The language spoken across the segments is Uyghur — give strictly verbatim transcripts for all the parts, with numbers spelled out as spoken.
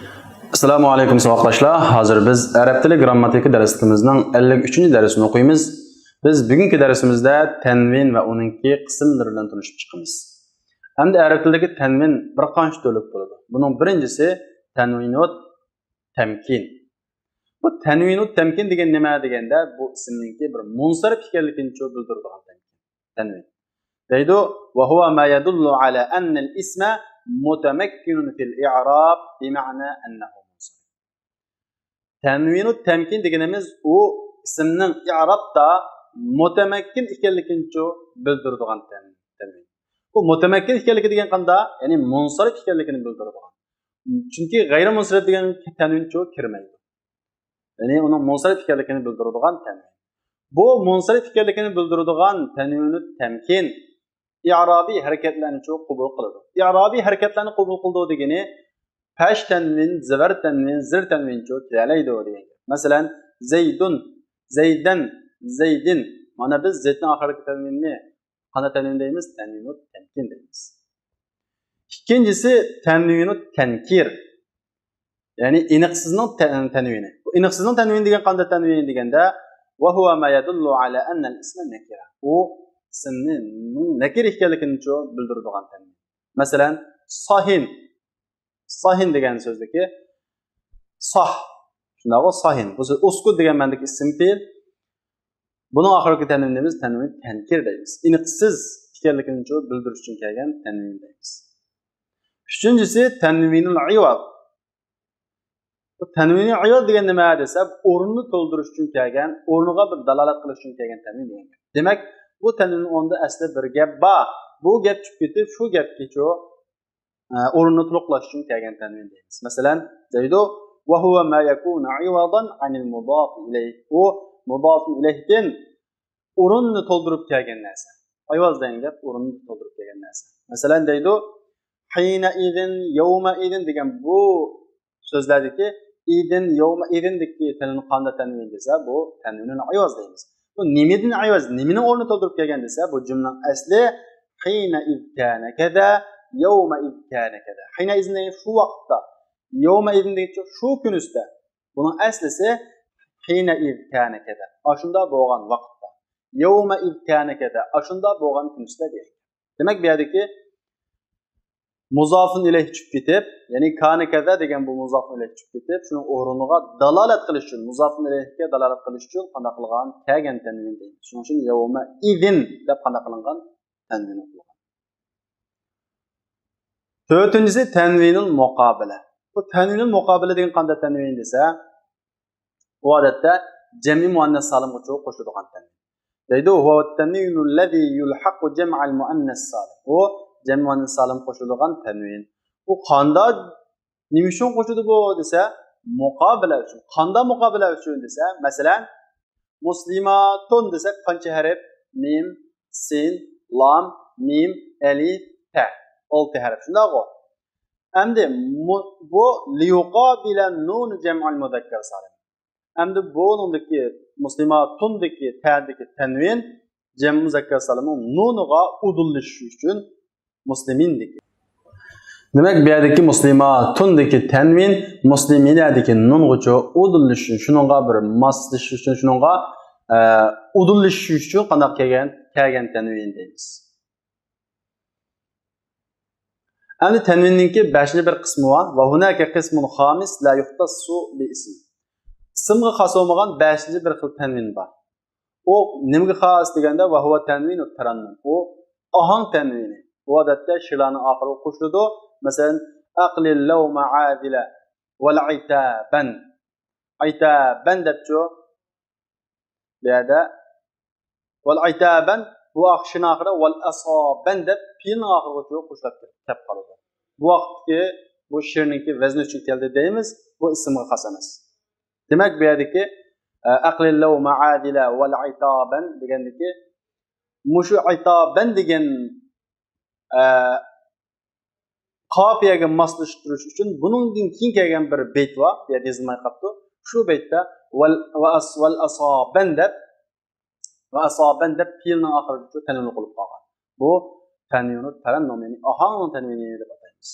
ئەسسالامۇ ئەلەيكۇم ساۋاقداشلار. ھازىر بىز ئەرەب تىلى گرامماتىكا دەرسلىكىمىزنىڭ ئەللىك ئۈچىنچى دەرسىنى ئوقۇيمىز. بىز بۈگۈنكى دەرسىمىزدە تەنۋىن ۋە ئۇنىڭكى قىسىملىرى بىلەن تونۇشۇپ چىقىمىز. ئەمدى ئەرەب تىلىدىكى تەنۋىن بىر قانچە تۈرلۈك بولىدۇ. بۇنىڭ بىرىنچىسى تەنۋىنۇت تەمكىن. بۇ تەنۋىنۇت تەمكىن دېگەن نېمە دېگەندە، بۇ ئىسىمنىڭكى بىر مۇنسەرىپ ئىكەنلىكىنى بىلدۈرىدىغان تەنۋىن. دەيدۇ، وهو ما يدل على أن الاسم متمكن في الإعراب بمعنى أنه منصرف. تەنۋىنۇ تەمكىن دېگىنىمىز ئۇ ئىسىمنىڭ ئىئرابتا مۇتەمەككىن ئىكەنلىكىنى بىلدۈرىدىغان تەن-، تەنۋىن. بۇ مۇتەمەككىن ئىكەنلىكى دېگەن قاندا؟ يەنى مۇنسەرىپ ئىكەنلىكىنى بىلدۈرىدىغان. چۈنكى غەيرىي مۇنسەرىپ دېگەن تەنۋىنچۇ كىرمەيدۇ. يەنى ئۇنىڭ مۇنسەرىپ ئىكەنلىكىنى بىلدۈرىدىغان تەنۋىن. بۇ مۇنسەرىپ ئىكەنلىكىنى بىلدۈرىدىغان تەنۋىنۇ تەمكىن ئىئرابىي ھەرىكەتلەرنىچۇ قوبۇل قىلىدۇ. ئىئرابىي ھەرىكەتلەرنى قوبۇل قىلىدۇ دېگىنى پەش تەنۋىن، زىۋەر تەنۋىن، زىر تەنۋىنچۇ كېلەلەيدۇ دېگەن گەپ. مەسىلەن، زەيدۇن، زەيدەن، زەيدىن. مانا بىز زەيدنىڭ ئاخىرقى تەنۋىننى قانداق تەنۋىن دەيمىز؟ تەنۋىنۇ تەمكىن دەيمىز. ئىككىنچىسى تەنۋىنۇ تەنكىر. يەنى ئېنىقسىزنىڭ تە-، تەنۋىنى. بۇ ئېنىقسىزنىڭ تەنۋىنى دېگەن قانداق تەنۋىن دېگەندە، وهو ما يدل على أن الاسم نكرة. ئۇ ئىسىمنىڭ نەكىرە ئىكەنلىكىنىچۇ بىلدۈرىدىغان تەنۋىن. مەسىلەن، ساھىن. ساھىن دېگەن سۆزدىكى ساھ. شۇنداقغۇ؟ ساھىن. بۇ سۆز ئۇسكۇت دېگەن مەنىدىكى ئىسىم پېئىل. بۇنىڭ ئاخىرقى تەنۋىنىمىز تەنۋىن تەنكىر دەيمىز. ئېنىقسىز ئىكەنلىكىنىچۇ بىلدۈرۈش ئۈچۈن كەلگەن تەنۋىن دەيمىز. ئۈچىنچىسى تەنۋىنۇل ئىۋاز. بۇ تەنۋىنۇل ئىۋاز دېگەن نېمە دېسە، ئورنىنى تولدۇرۇش ئۈچۈن كەلگەن، ئورنىغا بىر دالالەت قىلىش ئۈچۈن كەلگەن تەنۋىن دېگەن گەپ. دېمەك، بۇ تەنۋىننىڭ ئورنىدا ئەسلى بىر گەپ بار. بۇ گەپ چۈشۈپ كېتىپ، شۇ گەپكىچۇ ئە، ئورنىنى تولۇقلاش ئۈچۈن كەلگەن تەنۋىن دەيمىز. مەسىلەن، دەيدۇ، وهو ما يكون عوضا عن المضاف إليه. ئۇ مۇداف ئىلەيھتىن ئورۇننى تولدۇرۇپ كەلگەن نەرسە. ئىۋاز دېگەن گەپ ئورۇننى تولدۇرۇپ كەلگەن نەرسە. مەسىلەن، دەيدۇ، حينئذ، يومئذ دېگەن بۇ سۆزلەردىكى ئىدىن، يومئذندىكى تەنۋىن قانداق تەنۋىن دېسە، بۇ تەنۋىنۇل ئىۋاز دەيمىز. بۇ نېمىدىن ئىۋاز، نېمىنىڭ ئورنىنى تولدۇرۇپ كەلگەن دېسە، بۇ جۈملىنىڭ ئەسلى حينئذ كان كذا، يومئذ كان كذا. حينئذ دېگەن شۇ ۋاقىتتا، يومئذ دېگەن شۇ كۈنۈستە. بۇنىڭ ئەسلىسى حينئذ كان كذا، ئاشۇنداق بولغان ۋاقىتتا. يومئذ كان كذا، ئاشۇنداق بولغان كۈنۈستە دېگەن. دېمەك، بۇ يەردىكى مۇزافۇن ئىلەيھ چۈشۈپ كېتىپ، يەنى كانە كەزا دېگەن بۇ مۇزافۇن ئىلەيھ چۈشۈپ كېتىپ، شۇنىڭ ئورنىغا دالالەت قىلىش ئۈچۈن، مۇزافۇن ئىلەيھكە دالالەت قىلىش ئۈچۈن قانداق قىلغان؟ كەلگەن تەنۋىن دەيمىز. شۇنىڭ ئۈچۈن يەۋمە ئىزىن دەپ قانداق قىلىنغان؟ تەنۋىن قىلغان. تۆتىنچىسى تەنۋىنۇل مۇقابىلە. بۇ تەنۋىنۇل مۇقابىلە دېگەن قانداق تەنۋىن دېسە، ئۇ ئادەتتە جەمئىي مۇئەننەس سالىمغىچۇ قوشۇلىدىغان تەنۋىن. دەيدۇ، ھۇۋە تەنۋىنۇللەزى يۇلھەقۇ جەمئەل مۇئەننەس سالىم. ئۇ جەمئىي مۇئەننەس سالىم قوشۇلىدىغان تەنۋىن. ئۇ قاندا، نېمە ئۈچۈن قوشۇلدى بۇ دېسە، مۇقابىلە ئۈچۈن. قاندا مۇقابىلە ئۈچۈن دېسە، مەسىلەن، مۇسلىماتۇن دېسەك قانچە ھەرپ؟ مىم، سىن، لام، مىم، ئەلىف، تە. ئالتە ھەرپ، شۇنداقغۇ؟ ئەمدى مۇ-، بۇ لىيۇقابىلە نۇن جەمئەل مۇزەككەر سالىم. ئەمدى بۇنىڭدىكى مۇسلىماتۇندىكى تەدىكى تەنۋىن جەمئى مۇزەككەر سالىمنىڭ نۇنىغا ئۇدۇللىشىش ئۈچۈن مۇسلىمىندىكى. دېمەك، بۇ يەردىكى مۇسلىماتۇندىكى تەنۋىن مۇسلىمىنەدىكى نۇنغىچۇ ئۇدۇللىشىش ئۈچۈن، شۇنىڭغا بىر ماسلىشىش ئۈچۈن، شۇنىڭغا، ئە، ئۇدۇللىشىش ئۈچۈن قانداق كەلگەن؟ كەلگەن تەنۋىن دەيمىز. ئەمدى تەنۋىننىڭكى بەشىنچى بىر قىسمى بار. ۋە ھۇنەكە قىسمۇن خامىس لا يۇختەسسۇ بى ئىسم. ئىسىمغا خاس بولمىغان بەشىنچى بىر خىل تەنۋىن بار. ئۇ نېمىگە خاس دېگەندە، ۋە ھۇۋە تەنۋىنۇ تەرەننۇم. ئۇ ئاھاڭ تەنۋىنى. ئۇ ئادەتتە شېئىرلارنىڭ ئاخىرىغا قوشۇلىدۇ. مەسىلەن، ئەقلىل لەۋمە ئادىلە ۋەل ئەيتابەن. ئەيتابەن دەپچۇ. بۇ يەردە ۋەل ئەيتابەن، بۇ ئاخ-، شېئىرنىڭ ئاخىرىدا ۋەل ئەسابەن دەپ پېئىلنىڭ ئاخىرىغىچۇ قوشۇلۇپ كېلىپ قالىدۇ. بۇ ۋاقىتتىكى بۇ شېئىرنىڭكى ۋەزنى ئۈچۈن كەلدى دەيمىز، بۇ ئىسىمغا خاس ئەمەس. دېمەك، بۇ يەردىكى، ئە، ئەقلىللەۋ مەئادىلە ۋەل ئەيتابەن دېگەندىكى، مۇشۇ ئەيتابەن دېگەن، ئە، قاپىيەگە ماسلاشتۇرۇش ئۈچۈن بۇنىڭدىن كېيىن كەلگەن بىر بەيت بار، بۇ يەردە يېزىلماي قاپتۇ. شۇ بەيتتە ۋەل، ۋە ئەس-، ۋەل ئەسابەن دەپ، ۋە ئەسابەن دەپ پېئىلنىڭ ئاخىرىدا تەنۋىن قىلىپ قالغان. بۇ تەنۋىنۇ تەرەننۇم، يەنى ئاھاڭنىڭ تەنۋىنى دەپ ئاتايمىز.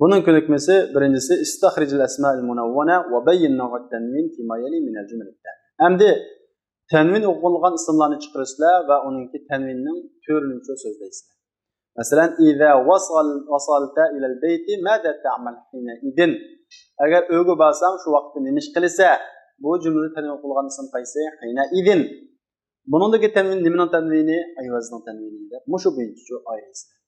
بۇنىڭ كۆنۈكمىسى بىرىنچىسى، استخرج الأسماء المنونة وبين نوع التنوين فيما يلي من الجمل التالية. ئەمدى تەنۋىن ئوقۇلغان ئىسىملارنى چىقىرىسىلەر ۋە ئۇنىڭكى تەنۋىننىڭ تۈرىنىچۇ سۆزلەيسىلەر. مەسىلەن، إذا وصل، وصلت إلى البيت ماذا تعمل حينئذ؟ ئەگەر ئۆيگە بارساڭ، شۇ ۋاقىتتا نېمە ئىش قىلىسەن؟ بۇ جۈملىدە تەنۋىن ئوقۇلغان ئىسىم قايسى؟ حينئذ. بۇنىڭدىكى تەنۋىن نېمىنىڭ تەنۋىنى؟ ئەيۋەزنىڭ تەنۋىنى دەپ، مۇشۇ بويىچە ئايرىيسىلەر.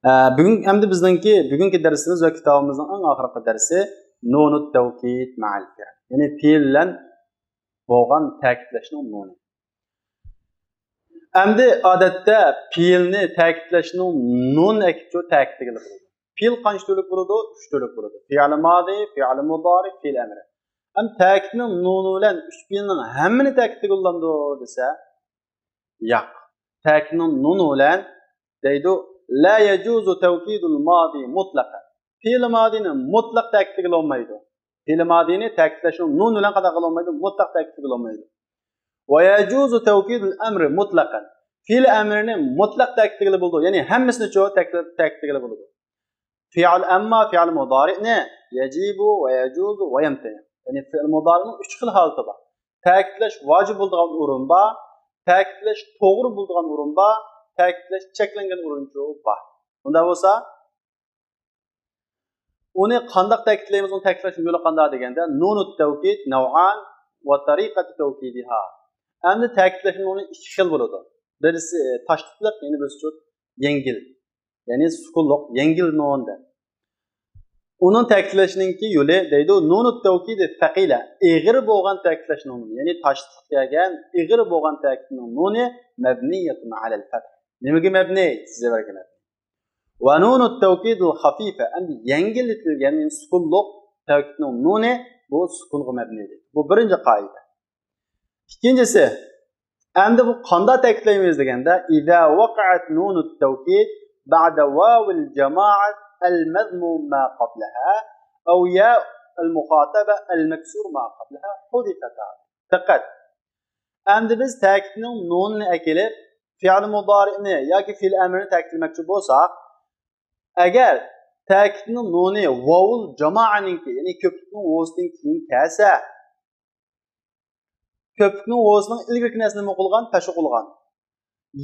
ئە، بۈگۈن، ئەمدى بىزنىڭكى بۈگۈنكى دەرسىمىز ۋە كىتابىمىزنىڭ ئەڭ ئاخىرقى دەرسى نونۇت تەۋكىد مەئەل فېئىل. يەنى پېئىل بىلەن بولغان تەكىتلەشنىڭ نونى. ئەمدى ئادەتتە پېئىلنى تەكىتلەشنىڭ نون ئەكىپچۇ تەكىتلىگىلى بولىدۇ. پېئىل قانچە تۈرلۈك بولىدۇ؟ ئۈچ تۈرلۈك بولىدۇ. فېئىل مادى، فېئىل مۇدارى، فېئىل ئەمرى. ئەمدى تەكىتنىڭ نونى بىلەن ئۈچ پېئىلنىڭ ھەممىنى تەكىتلىگىلى بولامدۇ دېسە، ياق. تەكىتنىڭ نونى بىلەن دەيدۇ، لا يجوز توكيد الماضي مطلقا. پېئىل مادىنى مۇتلەق تەكىتلىگىلى بولمايدۇ. پېئىل مادىنى تەكىتلەشنىڭ نون بىلەن قانداق قىلالمايدۇ؟ مۇتلەق تەكىتلىگىلى بولمايدۇ. ويجوز توكيد الأمر مطلقا. پېئىل ئەمرىنى مۇتلەق تەكىتلىگىلى بولىدۇ. يەنى ھەممىسىنىچۇ تەكىتلەپ، تەكىتلىگىلى بولىدۇ. فېئىل، ئەمما فېئىل مۇدارىئنى يەجىبۇ ۋە يەجۇزۇ ۋە يەمتەنىئۇ. يەنى فېئىل مۇدارىئنىڭ ئۈچ خىل ھالىتى بار. تەكىتلەش ۋاجىپ بولىدىغان ئورۇن بار، تەكىتلەش توغرا بولىدىغان ئورۇن بار، تەكىتلەش چەكلەنگەن ئورۇنچۇ بار. ئۇنداق بولسا، ئۇنى قانداق تەكىتلەيمىز؟ ئۇنى تەكىتلەشنىڭ يولى قانداق دېگەندە، نونۇت تەۋكىد نەۋئان ۋە تەرىقەتۇ تەۋكىدىھا. ئەمدى تەكىتلەشنىڭ نونى ئىككى خىل بولىدۇ. بىرسى تاشلىقلىق، يەنە بىرسى يەڭگىل. يەنى سۈكۈنلۈق، يەڭگىل نون دەپ. ئۇنىڭ تەكىتلەشنىڭكى يولى دەيدۇ، نونۇت تەۋكىدى سەقىلە، ئېغىر بولغان تەكىتلەشنىڭ نونى، يەنى تاشلىق كەلگەن ئېغىر بولغان تەكىتنىڭ نونى مەبنىيەتۇن ئەلەل فەتھ. نېمىگە مەبنىي؟ زېبەرگە مەبنىي. ۋە نونۇت تەۋكىدىل خەفىفە، ئەمدى يەڭگىللىتىلگەن، يەنى سۈكۈنلۇق تەۋكىدنىڭ نونى بۇ سۈكۈنغا مەبنىي دەيدۇ. بۇ بىرىنچى قائىدە. ئىككىنچىسى، ئەمدى بۇ قانداق تەكىتلەيمىز دېگەندە، إذا وقعت نون التوكيد بعد واو الجماعة المضموم ما قبلها أو ياء المخاطبة المكسور ما قبلها حذفتا. دىققەت! ئەمدى بىز تەكىتنىڭ نونىنى ئەكېلىپ، فېئىل مۇدارىئنى ياكى فېئىل ئەمرىنى تەكىتلىمەكچى بولساق، ئەگەر تەكىتنىڭ نونى ۋاۋۇل جامائەنىڭكى، يەنى كۆپلۈكنىڭ ۋوۋىسىدىن كېيىن كەلسە، كۆپلۈكنىڭ ۋوۋىسىنىڭ ئىلگىرىكى نەسلى نېمە قىلغان؟ پەش ئوقۇلغان.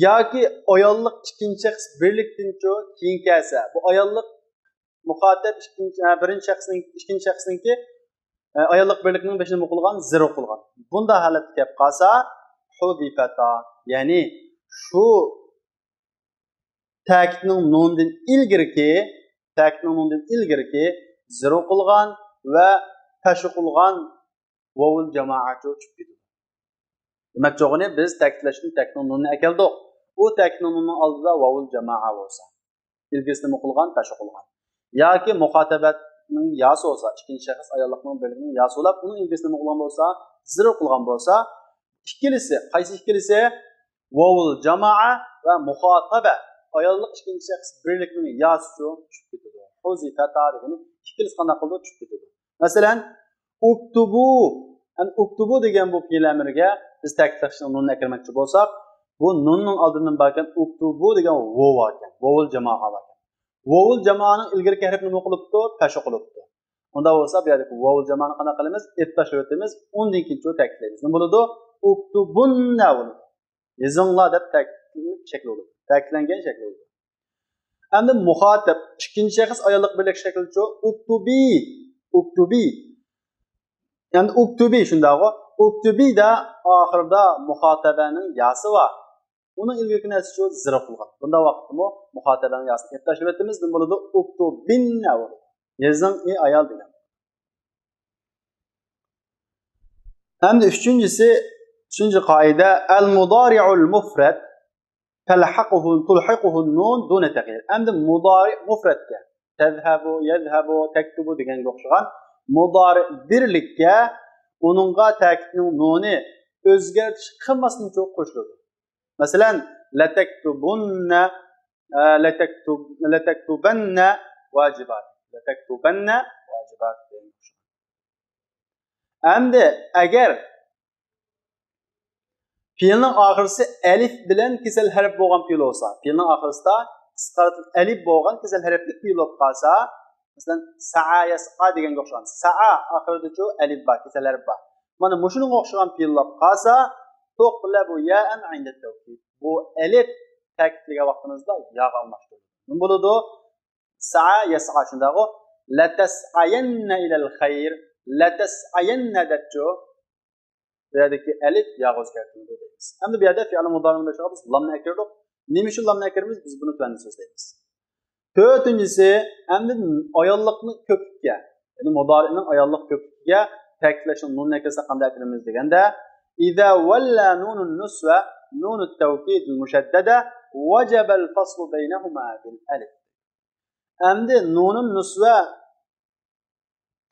ياكى ئاياللىق ئىككىنچى شەخس بىرلىكتىنچۇ كېيىن كەلسە، بۇ ئاياللىق مۇخاتەب ئىككىنچى، ھە، بىرىنچى شەخسنىڭ، ئىككىنچى شەخسنىڭكى، ھە، ئاياللىق بىرلىكنىڭ بېشىنى نېمە قىلغان؟ زېر ئوقۇلغان. بۇنداق ھالەتتە كەپ قالسا، ھۇزىفەتا، يەنى شۇ تەكىتنىڭ نۇنىدىن ئىلگىرىكى، تەكىتنىڭ نۇنىدىن ئىلگىرىكى زېر ئوقۇلغان ۋە پەش ئوقۇلغان ۋاۋۇل جامائەچۇ چۈشۈپ كېتىدۇ. دېمەكچى بولغىنى، بىز تەكىتلەشتىن تەكىتنىڭ نۇنىنى ئەكەلدۇق. ئۇ تەكىتنىڭ نۇنىنىڭ ئالدىدا ۋاۋۇل جامائە بولسا، ئىلگىرىسىدە نېمە قىلغان؟ پەش ئوقۇلغان. ياكى مۇخاتەبەتنىڭ ياسى بولسا، ئىككىنچى شەخس ئاياللىقنىڭ بىرلىكىنىڭ ياسى بولۇپ، ئۇنىڭ ئىلگىرىسىدە نېمە قىلغان بولسا؟ زېر ئوقۇلغان بولسا، ئىككىلىسى، قايسى ئىككىلىسى؟ ۋاۋۇل جامائە ۋە مۇخاتەبە، ئاياللىق ئىككىنچى شەخس بىرلىكنىڭ ياسىچۇ چۈشۈپ كېتىدۇ. ھۇزىفەتا دېگىنى ئىككىلىسى قانداق قىلىدۇ؟ چۈشۈپ كېتىدۇ. مەسىلەن، ئۇكتۇبۇ، يەنى ئۇكتۇبۇ دېگەن بۇ پېئىل ئەمرىگە بىز تەكىتلەشنىڭ نۇنىنى ئەكىرمەكچى بولساق، بۇ نۇننىڭ ئالدىدىن باركەن، ئۇكتۇبۇ دېگەن ۋوۋ باركەن، ۋوۋۇل جامائە باركەن. ۋوۋۇل جامائەنىڭ ئىلگىرىكى ھەرپى نېمە قىلىپتۇ؟ پەش ئوقۇلۇپتۇ. ئۇنداق بولسا، بۇ يەردىكى ۋوۋۇل جامائەنى قانداق قىلىمىز؟ ئېلىپ تاشلاۋېتىمىز، ئۇندىن كېيىن چۇ تەكىتلەيمىز. نېمە بولىدۇ؟ ئۇكتۇبۇننە بولىدۇ. يېزىڭلار دەپ تەكىتلىك شەكلى بولىدۇ. تەكىتلەنگەن شەكلى بولىدۇ. ئەمدى مۇخاتەب، ئىككىنچى شەخس ئاياللىق بىرلىك شەكلىچۇ؟ ئۇكتۇبى. ئۇكتۇبى. يەنى ئۇكتۇبى شۇنداقغۇ. ئۇكتۇبىدا ئاخىرىدا مۇخاتەبەنىڭ ياسى بار. ئۇنىڭ ئىلگىرىكى نەرسىچۇ؟ زېر ئوقۇلغان. بۇنداق ۋاقىتتىمۇ مۇخاتەبەنىڭ ياسىنى ئېلىپ تاشلىۋېتىمىز. نېمە بولىدۇ؟ ئۇكتۇبىننە بولىدۇ. يېزىڭ، ئى ئايال دېگەن. ئەمدى ئۈچىنچىسى، ئۈچىنچى قائىدە، ئەل مۇدارىئۇل مۇفرەد تەلھەقۇھۇ، تۇلھىقۇھۇ نۇن دۇنە تەغيىر. ئەمدى مۇدارىئ مۇفرەدكە، تەزھەبۇ، يەزھەبۇ، تەكتۇبۇ دېگەنگە ئوخشىغان مۇدارىئ بىرلىككە ئۇنىڭغا تەكىتنىڭ نۇنى ئۆزگەرتىش قىلماستىن قوشۇلىدۇ. مەسىلەن، لەتەكتۇبۇننە، ئە، لەتەكتۇب-، لەتەكتۇبەننە ۋاجىبات. لەتەكتۇبەننە ۋاجىبات دېگەن. ئەمدى ئەگەر پېئىلنىڭ ئاخىرسى ئەلىف بىلەن كېسەل ھەرپ بولغان پېئىل بولسا، پېئىلنىڭ ئاخىرسىدا قىسقارتىلىپ ئەلىپ بولغان كېسەل ھەرپلىك پېئىل بولۇپ قالسا، مەسىلەن، سەئا يەسئا دېگەنگە ئوخشىغان. سەئا ئاخىرىدىچۇ ئەلىپ بار، كېسەل ھەرپ بار. مانا مۇشۇنىڭغا ئوخشىغان پېئىل بولۇپ قالسا، تۇقلەبۇ يائەن ئىندە تەۋكىد. بۇ ئەلىپ تەكىتلىگەن ۋاقتىمىزدا ياغا ئالماشتۇرۇلىدۇ. نېمە بولىدۇ؟ سەئا يەسئا شۇنداقغۇ. لەتەسئەيەننە ئىلەل خەير. لەتەسئەيەننە دەپچۇ. بۇ يەردىكى ئەلىپ ياغا ئۆزگەرتىلىدۇ دەيمىز. ئەمدى بۇ يەردە فېئىل مۇدارىنىڭ بېشىغا بىز لامنى ئەكىردۇق. نېمە ئۈچۈن لامنى ئەكىرىمىز؟ بىز بۇنى تۆۋەندە سۆزلەيمىز. تۆتىنچىسى، ئەمدى ئاياللىقنى كۆپلۈككە، يەنى مۇدارىئنىڭ ئاياللىق كۆپلۈكىگە تەكىتلەشنىڭ نۇننى ئەكىرسەك قانداق ئەكىرىمىز دېگەندە، إذا ولى نون النسوة نون التوكيد المشددة وجب الفصل بينهما بالألف. ئەمدى نۇنۇن نۇسۋە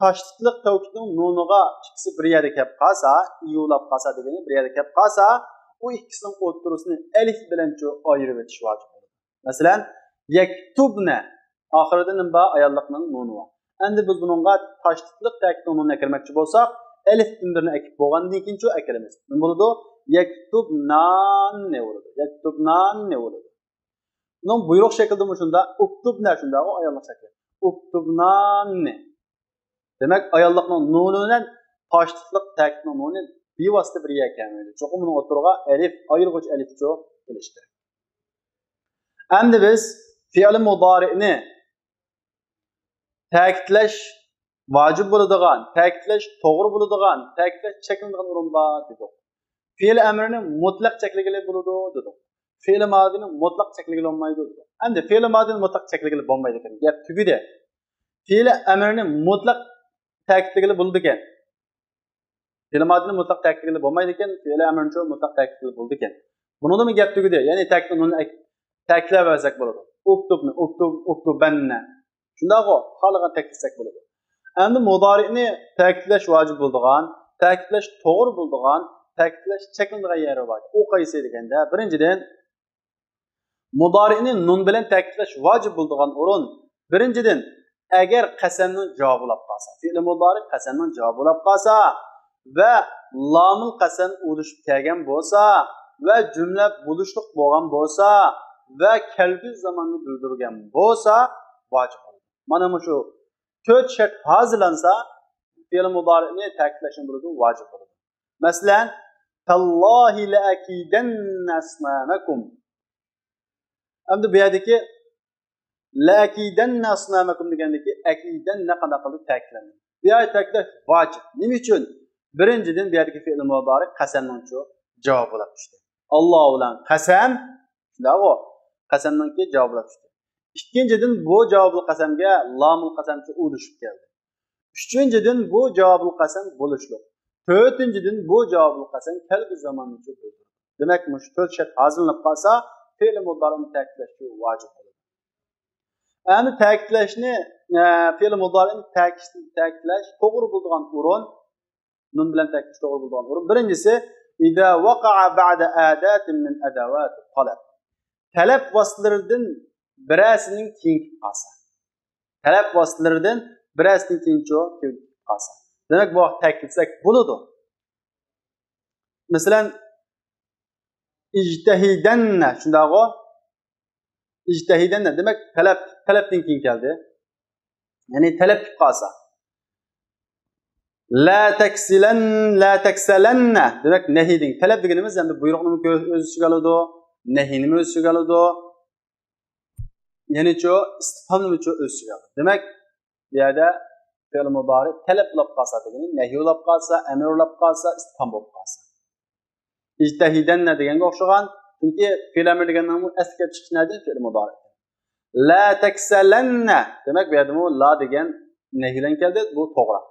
تاشلىقلىق تەۋكىدنىڭ نۇنىغا ئىككىسى بىر يەردە كەپ قالسا، ئىيۇلاپ قالسا دېگىنى بىر يەردە كەپ قالسا، ئۇ ئىككىسىنىڭ ئوتتۇرىسىنى ئەلىف بىلەنچۇ ئايرىۋېتىش ۋاجىپ بولىدۇ. مەسىلەن، يەكتۇبنە ئاخىرىدا نېمە بار؟ ئاياللىقنىڭ نۇنى بار. ئەمدى بىز بۇنىڭغا تاشلىقلىق تەكىتنىڭ نۇنىنى ئەكىرمەكچى بولساق، ئەلىفتىن بىرنى ئەكىپ بولغاندىن كېيىنچۇ ئەكىرىمىز. نېمە بولىدۇ؟ يەكتۇبناننى بولىدۇ. يەكتۇبناننى بولىدۇ. بۇنىڭ بۇيرۇق شەكلىدىمۇ شۇنداق، ئۇكتۇبنە شۇنداقغۇ ئاياللىق شەكلى. ئۇكتۇبناننى. دېمەك، ئاياللىقنىڭ نۇنى بىلەن تاشلىقلىق تەكىتنىڭ نۇنى بىۋاسىتە بىر يەرگە كەلمەيدۇ. چوقۇم بۇنىڭ ئوتتۇرىغا ئەلىپ، ئايرىغۇچ ئەلىپچۇ كېلىشى كېرەك. ئەمدى بىز فېئىل مۇدارىئنى تەكىتلەش ۋاجىپ بولىدىغان، تەكىتلەش توغرا بولىدىغان، تەكىتلەش چەكلىنىدىغان ئورۇن بار دېدۇق. فېئىل ئەمرىنى مۇتلەق چەكلىگىلى بولىدۇ دېدۇق. فېئىل مادىنى مۇتلەق چەكلىگىلى بولمايدۇ دېدۇق. ئەمدى فېئىل مادىنى مۇتلەق چەكلىگىلى بولمايدىكەن. گەپ تۈگىدى. فېئىل ئەمرىنى مۇتلەق تەكىتلىگىلى بولىدىكەن. فېئىل مادىنى مۇتلەق تەكىتلىگىلى بولمايدىكەن، فېئىل ئەمرىنىچۇ مۇتلەق تەكىتلىگىلى بولىدىكەن. بۇنىڭدىمۇ گەپ تۈگىدى. يەنى تەكىتنى نۇننى ئەك-، تەكىتلەۋەرسەك بولىدۇ. ئۇكتۇبنى، ئۇكتۇب، ئۇكتۇبەننە. شۇنداقغۇ؟ خالىغان تەكىتلىسەك بولىدۇ. ئەمدى مۇدارىئنى تەكىتلەش ۋاجىپ بولىدىغان، تەكىتلەش توغرا بولىدىغان، تەكىتلەش چەكلىنىدىغان يەرى بار. ئۇ قايسى دېگەندە، بىرىنچىدىن، مۇدارىئنى نۇن بىلەن تەكىتلەش ۋاجىپ بولىدىغان ئورۇن، بىرىنچىدىن، ئەگەر قەسەمنىڭ جاۋابى بولاپ قالسا، فېئىل مۇدارىئ قەسەمنىڭ جاۋابى بولاپ قالسا ۋە لامۇل قەسەم ئۇلىشىپ كەلگەن بولسا ۋە جۈملە بولۇشلۇق بولغان بولسا ۋە كەلگۈسى زاماننى بىلدۈرگەن بولسا ۋاجىپ بولىدۇ. مانا مۇشۇ تۆت شەرت ھازىرلانسا، فېئىل مۇدارىئنى تەكىتلەشنى بولىدۇ، ۋاجىپ بولىدۇ. مەسىلەن، تاللاھى لەئەكىدەننە ئەسنامەكۇم. ئەمدى بۇ يەردىكى لەئەكىدەننە ئەسنامەكۇم دېگەندىكى ئەكىدەننە قانداق قىلدى؟ تەكىتلەندى. بۇ يەردە تەكىتلەش ۋاجىپ. نېمە ئۈچۈن؟ بىرىنچىدىن، بۇ يەردىكى فېئىل مۇدارىئ قەسەمنىڭچۇ جاۋابى بولاپ چۈشتى. ئاللا بىلەن قەسەم، شۇنداقغۇ؟ قەسەمنىڭكى جاۋابى بولاپ چۈشتى. ئىككىنچىدىن، بۇ جاۋابۇل قەسەمگە لامۇل قەسەمچۇ ئۇلىشىپ كەلدى. ئۈچىنچىدىن، بۇ جاۋابۇل قەسەم بولۇشلۇق. تۆتىنچىدىن، بۇ جاۋابۇل قەسەم كەلگۈسى زاماننىچۇ بىلدۈرىدۇ. دېمەك، مۇشۇ تۆت شەرت ھازىرلىنىپ قالسا، فېئىل مۇدارىئنى تەكىتلەش ۋاجىپ بولىدۇ. ئەمدى تەكىتلەشنى، ئە، فېئىل مۇدارىئنى تەكىت-، تەكىتلەش توغرا بولىدىغان ئورۇن، نۇن بىلەن تەكىتلەش توغرا بولىدىغان ئورۇن. بىرىنچىسى، إذا وقع بعد أداة من أدوات الطلب. تەلەپ ۋاسىتىلىرىدىن بىرەرسىنىڭ كېيىن كېلىپ قالسا. تەلەپ ۋاسىتىلىرىدىن بىرەرسىنىڭ كېيىنچۇ كېلىپ قالسا. دېمەك، بۇ ۋاقىت تەكىتلىسەك بولىدۇ. مەسىلەن، ئىجتەھىدەننە، شۇنداقغۇ؟ ئىجتەھىدەننە، دېمەك، تەلەپ، تەلەپتىن كېيىن كەلدى. يەنى تەلەپ كېلىپ قالسا. لا تكسلن، لا تكسلننە، دېمەك، نەھىدىن. تەلەپ دېگىنىمىز ئەمدى بۇيرۇقنىمۇ كۆ-، ئۆز ئىچىگە ئالىدۇ، نەھىنىمۇ ئۆز ئىچىگە ئالىدۇ. يەنىچۇ، ئىستىفھامنىمۇچۇ ئۆز ئىچىگە ئالىدۇ. دېمەك، بۇ يەردە فېئىل مۇدارىئ تەلەپ بولاپ قالسا دېگىنى، نەھي بولاپ قالسا، ئەمر بولاپ قالسا، ئىستىفھام بولۇپ قالسا. ئىجتەھىدەننە دېگەنگە ئوخشىغان. چۈنكى فېئىل ئەمر دېگەننىڭمۇ ئەسلى كەپ چىقىشى نەدىن؟ فېئىل مۇدارىئ. لا تەكسەلەننە. دېمەك، بۇ يەردىمۇ لا دېگەن نەھى بىلەن كەلدى. بۇ توغرا.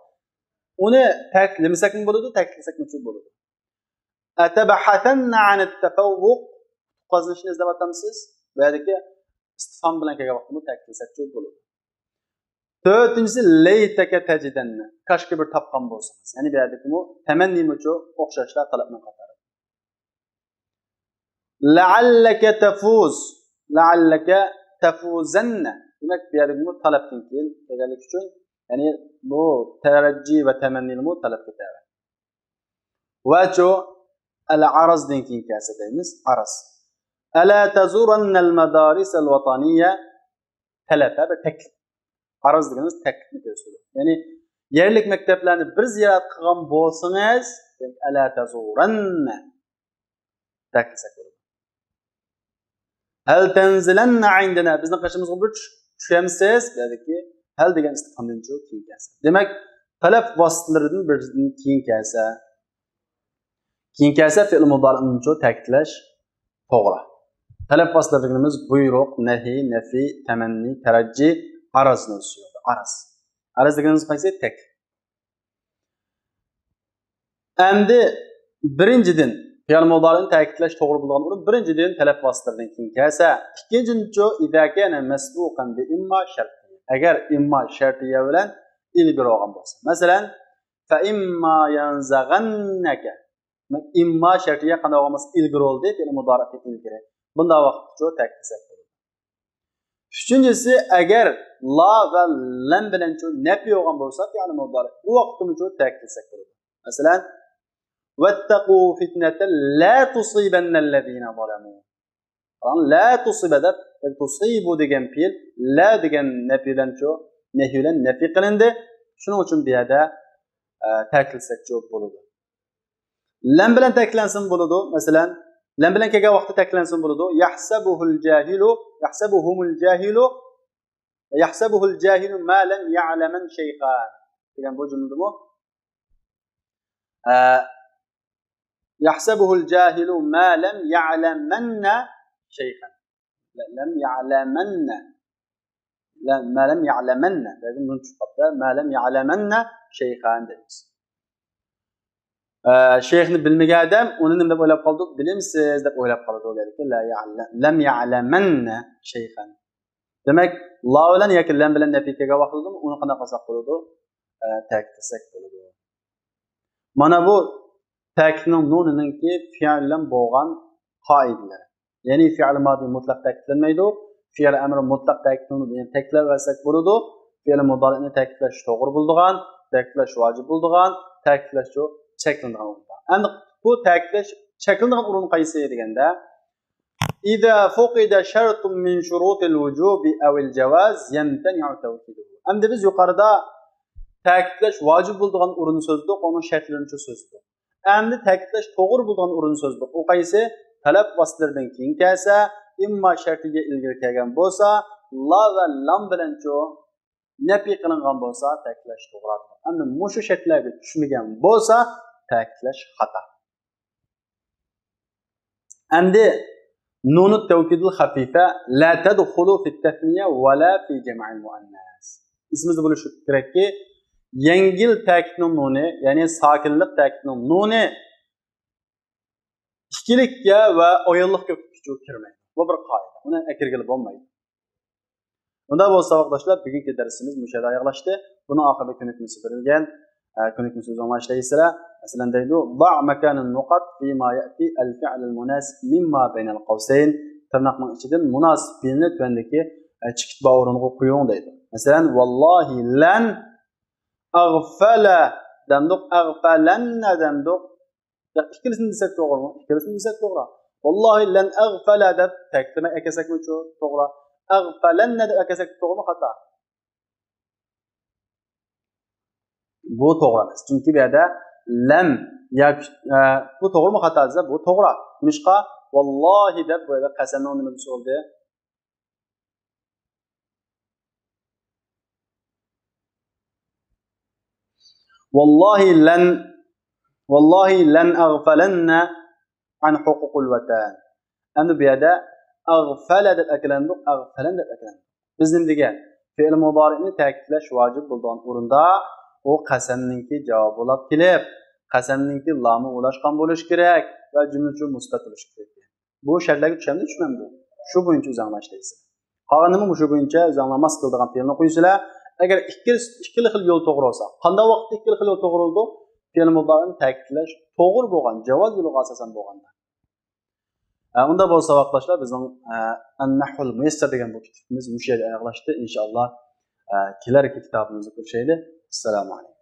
ئۇنى تەكىتلىمىسەكمۇ بولىدۇ، تەكىتلىسەكمۇ بولىدۇ. ئەتەبھەسەننە ئەنىت تەفەۋۋۇق. قازىنىشنى ئىزدەۋاتامسىز؟ بۇ يەردىكى ئىستىفھام بىلەن كەلگەن ۋاقىتتا تەكىتلىسەكچۇ بولىدۇ. تۆتىنچىسى، لەيتەكە تەجىدەننە. كاشكى بىر تاپقان بولسىڭىز. يەنى بۇ يەردىكىمۇ تەمەننىمۇچۇ ئوخشاشلا تەلەپنىڭ قاتارى. لەئەللەكە تەفۇز. لەئەللەكە تەفۇزەننە. دېمەك، بۇ يەردىكىمۇ تەلەپتىن كېيىن كەلگەنلىكى ئۈچۈن، يەنى بۇ تەرەججى ۋە تەمەننىلىمۇ تەلەپكە تەۋە. ۋەچۇ ئەل ئارازدىن كېيىن كەلسە دەيمىز، ئاراز. «ألا تزورن المدارس الوطنية»، تەلەپ، ھە، بىر تەكلىپ. «عرض» دېگىنىمىز تەكلىپنى كۆرسىتىدۇ. يەنى يەرلىك مەكتەپلەرنى بىر زىيارەت قىلغان بولسىڭىز، «ألا تزورن» دەپ كەلسەك بولىدۇ. «هل تنزلن عندنا»، بىزنىڭ قېشىمىزغا بىر چۈش-، چۈشەمسىز؟ بۇيەردىكى «هل» دېگەن ئىستىپھامدىنچۇ كېيىن كەلسە. دېمەك، تەلەپ ۋاسىتىلىرىدىن بىرىدىن كېيىن كەلسە. كېيىن كەلسە فېئىل مۇدارىئنىچۇ تەكىتلەش توغرا. تەلەپ ۋاسىتىلىرى دېگىنىمىز بۇيرۇق، نەھى، نەفى، تەمەننى، تەرەججى، ئارازنى ئۆز ئىچىگە ئالىدۇ. ئاراز. ئاراز دېگىنىمىز قايسى؟ تەكلىپ. ئەمدى بىرىنچىدىن، فېئىل مۇدارىئنى تەكىتلەش توغرا بولىدىغان ئورۇن بىرىنچىدىن تەلەپ ۋاسىتىلىرىدىن كېيىن كەلسە، ئىككىنچىدىنچۇ، «إذا كان مسبوقا بإما شرطية»، ئەگەر ئىمما شەرتىيە بىلەن ئىلگىرى بولغان بولسا. مەسىلەن، «فإما ينزغنك»، ئىمما شەرتىيە قانداق بولغان بولسا ئىلگىرى بولدى، فېئىل مۇدارىئتىن ئىلگىرى. بۇنداق ۋاقىتتىچۇ تەكىتلىسەك بولىدۇ. ئۈچىنچىسى، ئەگەر لا ۋە لەم بىلەنچۇ نەپى بولغان بولسا، فېئىل مۇدارىئ، بۇ ۋاقىتتىمۇچۇ تەكىتلىسەك بولىدۇ. مەسىلەن، «واتقوا فتنة لا تصيبن الذين ظلموا». قاراڭ، «لا تصيب» دەپ، «تصيب» دېگەن پېئىل، «لا» دېگەن نەپى بىلەنچۇ، نەھى بىلەن نەپى قىلىندى. شۇنىڭ ئۈچۈن بۇ يەردە، ئە، تەكىتلىسەكچۇ بولىدۇ. لەم بىلەن تەكىتلەنسىمۇ بولىدۇ. مەسىلەن، لەم بىلەن كەلگەن ۋاقىتتا تەكىتلەنسىمۇ بولىدۇ. «يحسبه الجاهل»، «يحسبهم الجاهل»، «يحسبه الجاهل ما لم يعلمن شيخا» دېگەن بۇ جۈملىدىمۇ، ئە، «يحسبه الجاهل ما لم يعلمن شيخا». لم يعلمن. لم، ما لم يعلمن. لېكىن نون چۈشۈپ قاپتۇ. ما لم يعلمن شيخا دەيمىز. ئە، شەيخنى بىلمىگەن ئادەم ئۇنى نېمە دەپ ئويلاپ قالىدۇ؟ بىلىمسىز دەپ ئويلاپ قالىدۇ. لېكىن لا يعلم، لم يعلمن شيخا. دېمەك، لا بىلەن ياكى لەم بىلەن نەپى كەلگەن ۋاقتىدا ئۇنى قانداق قىلساق بولىدۇ؟ ئە، تەكىتلىسەك بولىدۇ. مانا بۇ تەكىتنىڭ نۇنىنىڭكى پېئىل بىلەن بولغان قائىدىلىرى. يەنى فېئىل مادى مۇتلەق تەكىتلەنمەيدۇ. فېئىل ئەمرى مۇتلەق تەكىتلىنىدۇ. يەنى تەكىتلەۋەرسەك بولىدۇ. فېئىل مۇدارىئنى تەكىتلەش توغرا بولىدىغان، تەكىتلەش ۋاجىپ بولىدىغان، تەكىتلەش چەكلىنىدىغان ئورۇن. ئەمدى بۇ تەكىتلەش چەكلىنىدىغان ئورۇن قايسى دېگەندە، «إذا فقد شرط من شروط الوجوب أو الجواز يمتنع توكيده». ئەمدى بىز يۇقىرىدا تەكىتلەش ۋاجىپ بولىدىغان ئورۇننى سۆزلىدۇق، ئۇنىڭ شەرتلىرىنىچۇ سۆزلىدۇق. ئەمدى تەكىتلەش توغرا بولىدىغان ئورۇننى سۆزلىدۇق. ئۇ قايسى؟ تەلەپ ۋاسىتىلىرىدىن كېيىن كەلسە، ئىمما شەرتىگە ئىلگىرى كەلگەن بولسا، لا ۋە لام بىلەنچۇ نەپى قىلىنغان بولسا، تەكىتلەش توغرا. ئەمدى مۇشۇ شەرتلەرگە چۈشمىگەن بولسا، تەكىتلەش خاتا. ئەمدى نۇنۇت تەۋكىدىل خەفىفە لا تەدخۇلۇ فىت تەسنىيە ۋە لا فى جەمئىل مۇئەننەس. ئېسىمىزدە بولۇشى كېرەككى، يەڭگىل تەكىتنىڭ نۇنى، يەنى ساكىنلىق تەكىتنىڭ نۇنى ئىككىلىككە ۋە ئاياللىق كۆپلۈككىچۇ كىرمەيدۇ. بۇ بىر قائىدە. ئۇنى ئەكىرگىلى بولمايدۇ. ئۇنداق بولسا، ساۋاقداشلار، بۈگۈنكى دەرسىمىز مۇشۇ يەردە ئاياغلاشتى. بۇنىڭ ئاخىرىدا كۆنۈكمىسى بېرىلگەن. ئە، كۆنۈكمىسى ئۆزۈڭلار ئىشلەيسىلەر. مەسىلەن، دەيدۇ، «ضع مكان النقط فيما يأتي الفعل المناسب مما بين القوسين». تىرناقنىڭ ئىچىدىن مۇناسىپ پېئىلنى تۆۋەندىكى، ئە، چېكىت بار ئورۇنغا قويۇڭ دەيدۇ. مەسىلەن، «والله لن أغفل» دەمدۇق، «أغفلن» دەمدۇق. ياق، ئىككىلىسىنى دېسەك توغرىمۇ؟ ئىككىلىسىنى دېسەك توغرا. «والله لن أغفل» دەپ تەكىتلىمەي ئەكەلسەكمۇ چو-، توغرا. «أغفلن» دەپ ئەكەلسەك توغرىمۇ، خاتا؟ بۇ توغرا ئەمەس. چۈنكى بۇ يەردە لەم ياكى، ئە، بۇ توغرىمۇ، خاتا دېسە، بۇ توغرا. نېمىشقا؟ «ۋاللاھى» دەپ بۇ يەردە قەسەمنىڭ نېمىسى بولدى؟ «والله لن، والله لن أغفلن عن حقوق الوطن». ئەمدى بۇ يەردە «ئەغفەلە» دەپ ئەكىلەمدۇق، «ئەغفەلەن» دەپ ئەكىلەمدۇق. بىز نېمە دېگەن؟ فېئىل مۇدارىئنى تەكىتلەش ۋاجىپ بولىدىغان ئورۇندا ئۇ قەسەمنىڭكى جاۋابى بولاپ كېلىپ، قەسەمنىڭكى لامى ئۇلاشقان بولۇشى كېرەك ۋە جۈملىچۇ مۇسبەت بولۇشى كېرەك. بۇ شەرتلەرگە چۈشەمدۇ، چۈشمەمدۇ؟ شۇ بويىچە ئۆزۈڭلار ئىشلەيسىلەر. قالغىنىمۇ مۇشۇ بويىچە ئۆزۈڭلار ماس كېلىدىغان پېئىلنى قويىسىلەر. ئەگەر ئىككىلى، ئىككىلا خىل يول توغرا بولسا، قانداق ۋاقىتتا ئىككىلا خىل يول توغرا بولىدۇ؟ فېئىل مۇدارىئنى تەكىتلەش توغرا بولغان، جاۋاز يولىغا ئاساسەن بولغاندا. ئە، ئۇنداق بولسا، ساۋاقداشلار، بىزنىڭ، ئە، ئەن-نەھۋۇل مۇيەسسەر دېگەن بۇ كىتابىمىز مۇشۇ يەردە ئاياغلاشتى. ئىنشائاللا، ئە، كېلەركى كىتابىمىزدا كۆرۈشەيلى. ئەسسالامۇ ئەلەيكۇم.